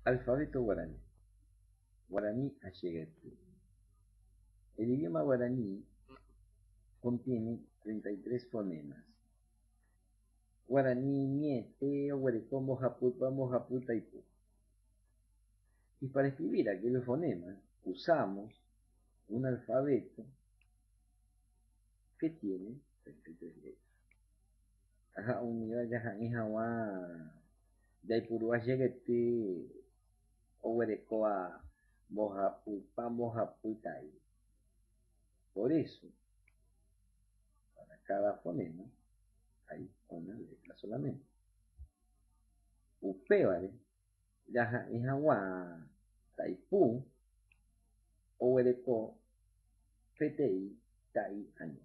Alfabeto guaraní. Guaraní achegety. El idioma guaraní contiene 33 fonemas. Guarani ñe'ẽte oguereko mbohapypa mbohapy taipu. Y para escribir aquellos fonemas usamos un alfabeto que tiene 33 letras. Ha umíva jaha'ĩ hag̃ua jaipuru achegety oguerekóva mbohapypa mbohapy tai. Por eso, para cada fonema hay una letra solamente. Upévare jaha'ĩ hag̃ua taipu oguereko peteĩ tai año.